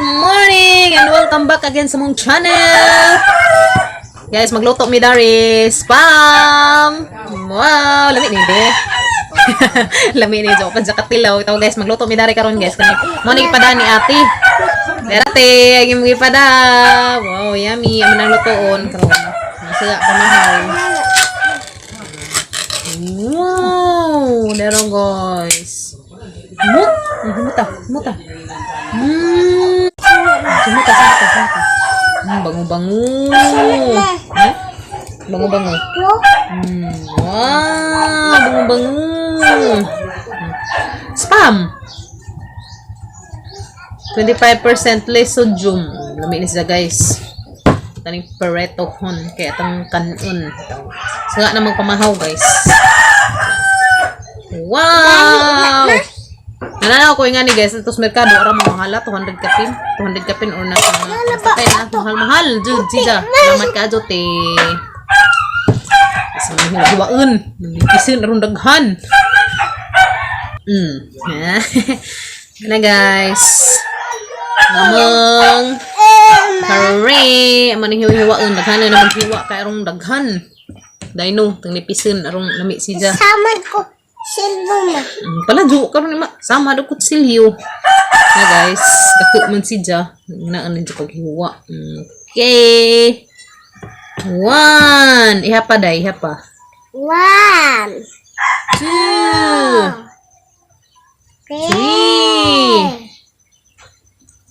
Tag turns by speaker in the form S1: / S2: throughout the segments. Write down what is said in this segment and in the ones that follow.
S1: Good morning and welcome back again sa mong channel. Guys, magluto mi dari spam. Wow, lami ni de. Lami ni jo pa sa katilaw. Ito guys, magluto mi dari karon, guys. Kani mo ni ipada ni ate. Derate, agi mo ipada. Wow, yummy. Amo nang lutoon karon. Masaya pamahaw. Wow, dero guys. Mut, muta, muta. Sumuta, sumuta, sumuta. Bango-bango. Eh? Bango-bango. Wow, bango-bango. Spam. 25% less sodium. Lami ni siya, guys. Taning pareto hon kaya atong kanon. Sanga na magpamahaw, guys. Wow! Nananaw ko nga ni guys, ito sa merkado, ara mga mahala, 200 kapin. 200 kapin or nasa mga, basta na, mahal-mahal. Jud, sija. Salamat ka, te. Sa mga hiwa-hiwaan. Nalikisin, aron daghan. Ano guys? Namang hooray! Amo ning hiwa-hiwaan. Daghan na naman hiwa kay arong daghan. Dino, tang nipisin arong lami siya.
S2: Samad ko silbo ma.
S1: Pala ju karon ni ma sama do kutsilyo. Na guys, dako man siya. Naan na paghiwa. Okay. One. Iha pa day, iha pa.
S2: One.
S1: Two. Three.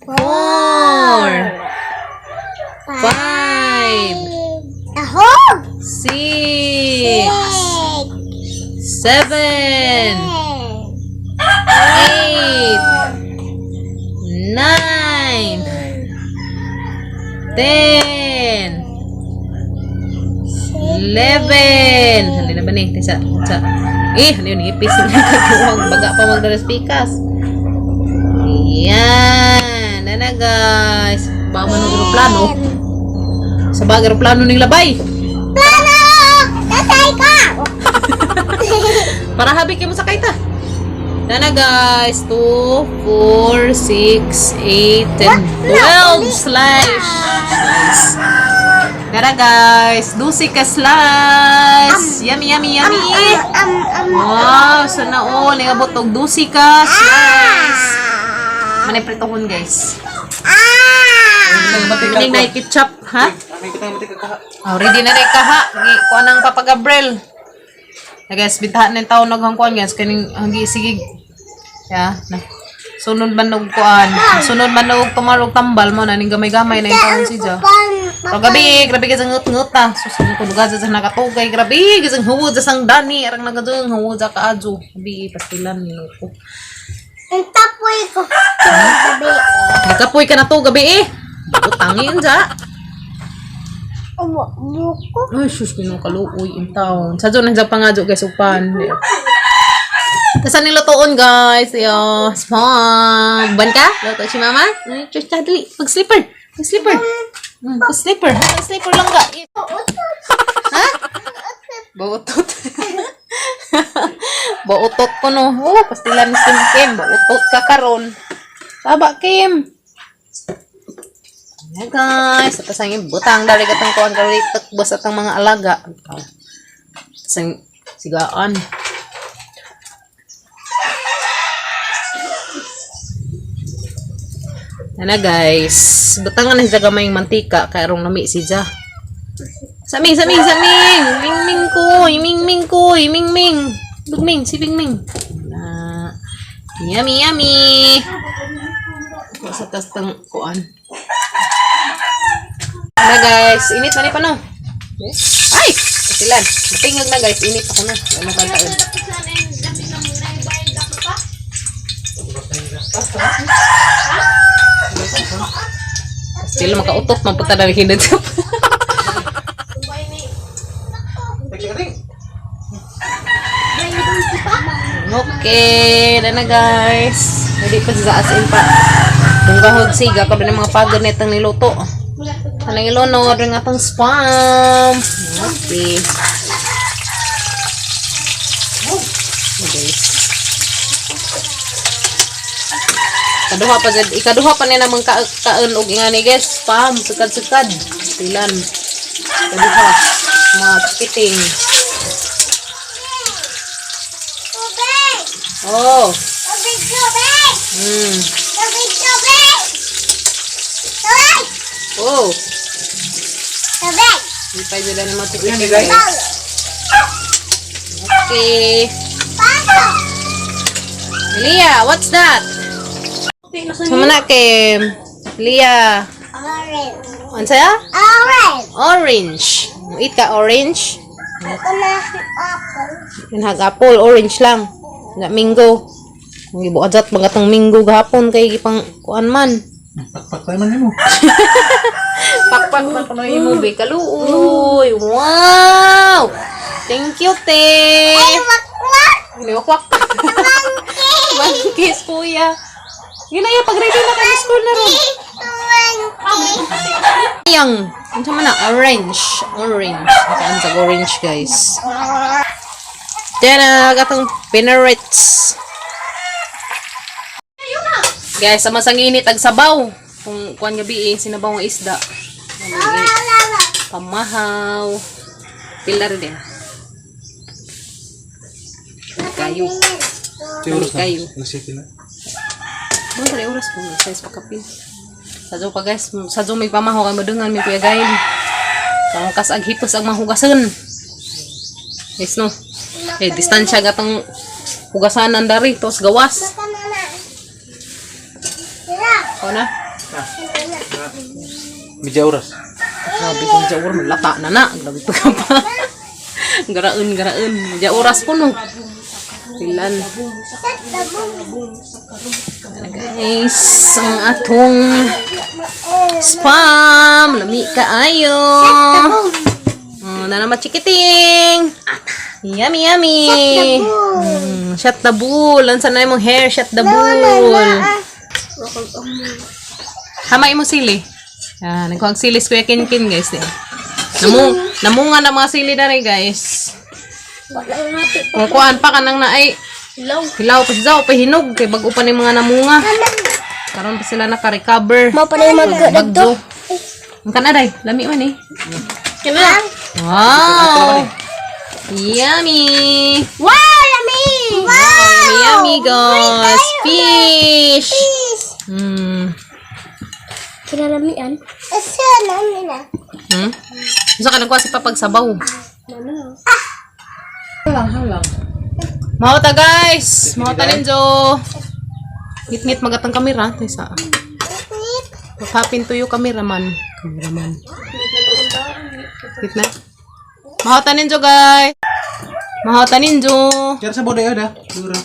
S1: Four. Five.
S2: Ahog.
S1: Six.
S2: Six.
S1: Seven. Eight. 9. 10. 11. Hindi na ba ni? Tisa, tisa. Eh, ano yun? Ipis. Katuwang baga pa magdalas pikas. Ayan. Nana guys. Ba man ng aeroplano. Sa bag aeroplano ning labay.
S2: Plano! Tatay ka!
S1: Para habi kayo mo sakay ta. Nana guys, 2, 4, 6, 8, 10, 12 slice. Slice. Nana guys, 12 ka slice. Yummy, yummy, yummy. Wow, sana all. Ningabot og 12 ka slice. Manay pritohon, guys. Ning na ketchup, ha? Oh, ready na rin kaha. Gi kuan ang Papa Gabriel. Na guys, bintahan ng taon naghang kuan guys kaning hanggi sige. Ya, na. Sunod man og kuan. Sunod man og tumarog tambal mo na ning gamay-gamay na yung taon siya. Pero gabi, grabe ka sa ngut-ngut ta. Sus, kung kunuga sa nakatugay, grabe, kasang huwod sa sang dani, arang nagadung huwod sa kaadyo. Gabi, pastilan nino ko.
S2: Ang tapoy ko. Gabi.
S1: Nagkapoy ka na to, gabi eh. Butangin ja.
S2: Ubo, buko.
S1: Ay, sus, minong kaluoy in town. Sa doon, nandiyan pa nga do, guys, upan. Tapos nilutoon, guys. Yo, spam. Ban ka? Luto si mama? Ay, sus, dali. Pag-slipper. Pag-slipper. Pag-slipper. Pag-slipper lang ka. Ha? Bautot. Bautot ko no. Oh, pastilan si Kim Kim. Bautot ka karon. Taba, Kim. Ayan, guys. Tapos ang butang dari katong kuan karon takbos atong mga alaga. Tapos ang sigaan. Ana guys, butangan na siya gamay mantika kay arong lami siya. Saming, saming, saming! Ming-ming ko! Ming-ming ko! Ming-ming! Bigming, si Bigming. Na. Yummy, yummy! Sa tas tang kuan. Na guys, init na ni pa no. Ay! Pasilan. Matingag na guys, init ako na. Ano ka taon? Still makautot man punta na hinad. Okay, na na guys. Hindi pa sa asin pa. Kung gahod siga, kabi ng mga pagod na itong niluto. Anong ilunod, rin atong spam. Okay. Okay guys. Ikaduha pa jud, ikaduha pa niya namang kaon og ingani, guys. Spam, sukad-sukad. Pilan. Ikaduha. Mga chikiting.
S2: Tubig!
S1: Oh.
S2: Tubig, tubig! Tubig, tubig! Tubig!
S1: Oh.
S2: Tubig!
S1: Lipay sila ng mga chikiting,
S3: guys.
S1: guys. Okay.
S2: Paso!
S1: Leah, what's that? Sumana kay Leah.
S2: Orange.
S1: Ano sa'yo?
S2: Orange!
S1: Orange. Eat ka orange.
S2: Ako na apple.
S1: Yun apple, orange lang. Na mango. Ang ibuadjat mga tong minggo gahapon kay gipang kuan man.
S3: Pakpak tayo man mo.
S1: Pakpak pa kuno imo be kaluoy. Wow! Thank you, te.
S2: Ay, wakwak!
S1: Niwakwak. Monkeys, kuya. Yun na yun, pag ready na kami school na ron.
S2: Monkey!
S1: Yang, ano man na? Orange. Orange. Nakaan sa orange, guys. Diyan na, gatong pinarets. Guys, sa masang init, ag sabaw. Kung kuan gabi eh, sinabaw ang isda. Pamahaw. Pila rin eh. Kayo.
S3: Oras na.
S1: Kayo.
S3: Alas 7 na.
S1: Ano sa oras ko? Size pa kape. Sadyo pa, guys. Sadyo may pamahaw kay madungan may kuya gail. Kang kas ag hipos ang mahugasan. Guys no. Eh distansya gatong hugasanan dari tos gawas.
S2: Baka na na. Sila!
S1: O na.
S3: Medya oras.
S1: Grabe kung medya oras lata na na. Grabe pa ka pa. Garaon garaon. Medya oras ko no. Pilan. Ano, guys, ang atong spam. Lami kaayo. Oh, na naman chikiting. Yummy, yummy. Shut the bull. Lansa na imong hair, shut the bull. Hamay mo sili. Yan, nagkuhag sili si Kuya Kinkin, guys. Eh. Namunga na mga sili na rin, guys. Kung kuhaan pa ka nang naay,
S2: Hilaw.
S1: hilaw pa siya, pa hinog. Kay bago pa ni mga namunga. Karon pa sila naka-recover.
S2: Mo pa na yung
S1: Bagyo. Ang kanaday, lami man eh.
S2: Kina.
S1: Wow! Yummy!
S2: Wow, yummy! Wow!
S1: Yummy, yummy, guys! Fish!
S2: Fish! Kinalamian. Asa namin na.
S1: Sa ka nagkuha si papagsabaw.
S2: Mama.
S1: Halang, halang. Mahota, guys! Mahota ninjo! Ngit-ngit magatang kamera. Tesa. What happened to you, cameraman? Cameraman. Ngit na. Mahota ninjo, guys! Mahota ninjo!
S3: Kaya sa boday ada. Dura.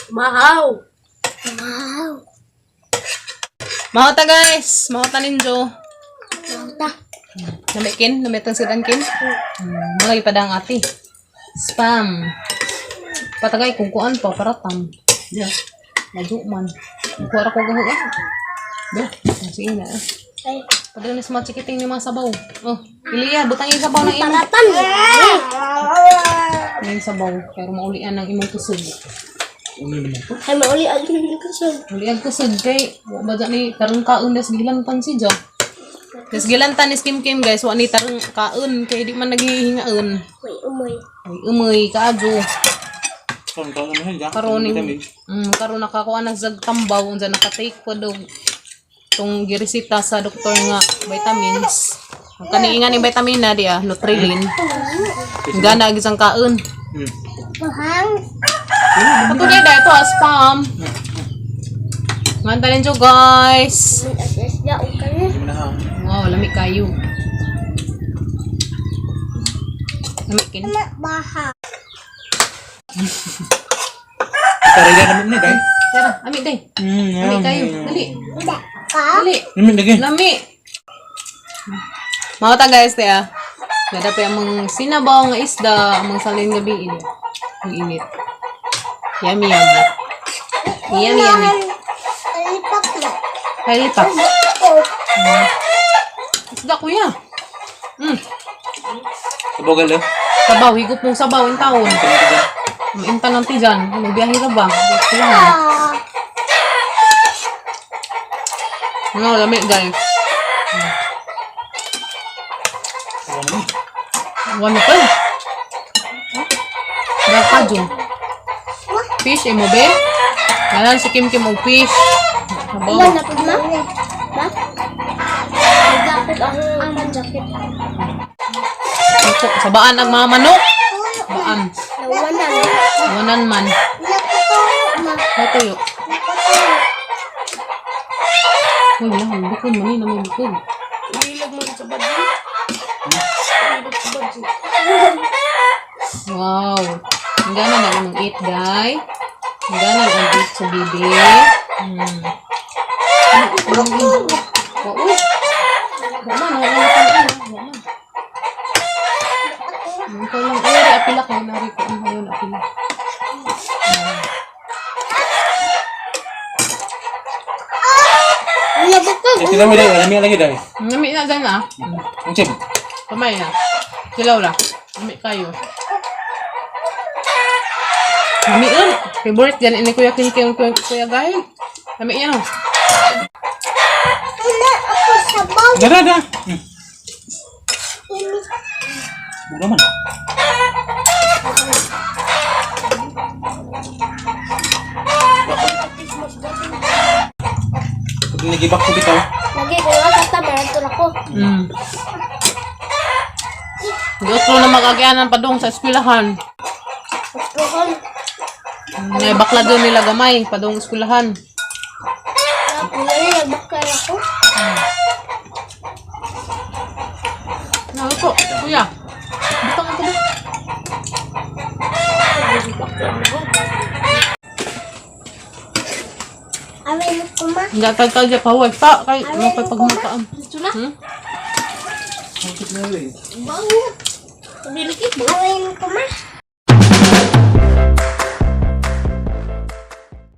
S1: Mahaw!
S2: Wow.
S1: Mahota, guys! Mahota ninjo!
S2: Mauta.
S1: Namikin? Namitan si Dankin? Malay pa ang ate. Spam. Patagay kung kuan pa, paratan.
S3: Yeah.
S1: Madyo man. Kuha ra ko gahuan.
S3: Yeah.
S1: Sige na. Eh.
S2: Ay.
S1: Padala ni sa mga chikiting ni mga sabaw. Oh, Ilya, butang yung sabaw ng imo.
S2: Paratan.
S1: Yung sabaw, pero maulian ang imong kusog.
S3: Uno naman to.
S2: Ay, mauli ang kusog.
S1: Ulian kusog kay wa ba dyan ni tarong kaon des gilantan si Jo. Des gilantan ni Kim Kim, guys, wa ni tarong kaon kay di man naghihingaon.
S2: May umoy.
S1: Ay umoy kaadyo.
S3: Karon ka naman yan.
S1: Karon ni karon nakakuha na sa tambaw unsa naka-take ko dog tong giresita sa doktor nga vitamins. Ang kaning nga ni vitamin na diya, Nutrilin. Gana gisang kaon.
S2: Buhang.
S1: Patuloy na ito, ah, spam. Nganta ninyo, guys.
S2: May asas na ukay.
S3: Hindi mo na ha.
S1: Wow, lami kayo. Lami kin.
S2: Baha.
S3: Karega naman ni day.
S1: Tara, ami day. Lami kayo. Dali.
S2: Ka?
S1: Dali.
S3: Namin lagi.
S1: Lami. Mga ta, guys, te ah. Gada pa yung mga sinabaw nga isda, ang mga salin gabi ini. Ang init. Yummy, yummy. Yummy, yummy.
S2: Alipak na.
S1: Kaya pa.
S2: Oh.
S1: Isda, kuya.
S3: Sabaw galo.
S1: Sabaw, higop mong sabaw in taon. Mainta lang ti dyan. Magbiyahe ka ba? Eskwelahan.
S2: Ah.
S1: Ano, lami guys.
S3: Wala naman.
S1: Wala pa. Baka dyan. Fish, imo be? Kanan si Kim Kim og fish. Sabaw.
S2: Wala po ma? Ma? Nagdapit ang ang jacket.
S1: Ito, sabaan ang mga manok. Sabaan.
S2: Nawanan.
S1: Wanan man.
S2: Nakatuyo ma.
S1: Natuyo.
S2: Nakatuyo.
S1: Uy, wala. May bukod. Mani na may bukod.
S4: Ilag mo sa badyo. Ilag sa badyo.
S1: Wow. Ang gana na imong eat, guy. Ang gana ang eat sa bibi. Wow. Uy. Wala man. Wala man. Wala man. Ikaw lang. Ay, ari, apila kayo. Nari ko. Ang ngayon, apila.
S2: Nabukog.
S3: Eh, tingnan mo dahil. Lami lagi dahil.
S1: Nami na dyan ah.
S3: Ang chip.
S1: Kamay na. Kilaw la. Nami kayo. Nami yun. Favorite yan. Ini Kuya Kim Kim Kuya, Kuya Gay. Nami yan oh.
S2: Wala ako sabaw.
S3: Dara, dara.
S2: Ini.
S3: Mura man. Pag nagibak ko bitaw.
S2: Lagi ko nga kata meron to ako.
S1: Giotro na magagyanan pa dong sa eskwelahan.
S2: Gusto
S1: Ngay bakla doon nila gamay padong eskwelahan.
S2: Wala na nagbakal ako.
S1: Ano po, kuya? Butang ito ba?
S2: Awin ko ma.
S1: Hindi tayo tayo pa huwag pa kay mo kay pagmukaan.
S4: Dito na.
S1: Hmm?
S4: Bango. Tumilikit mo.
S2: Awin ko ma.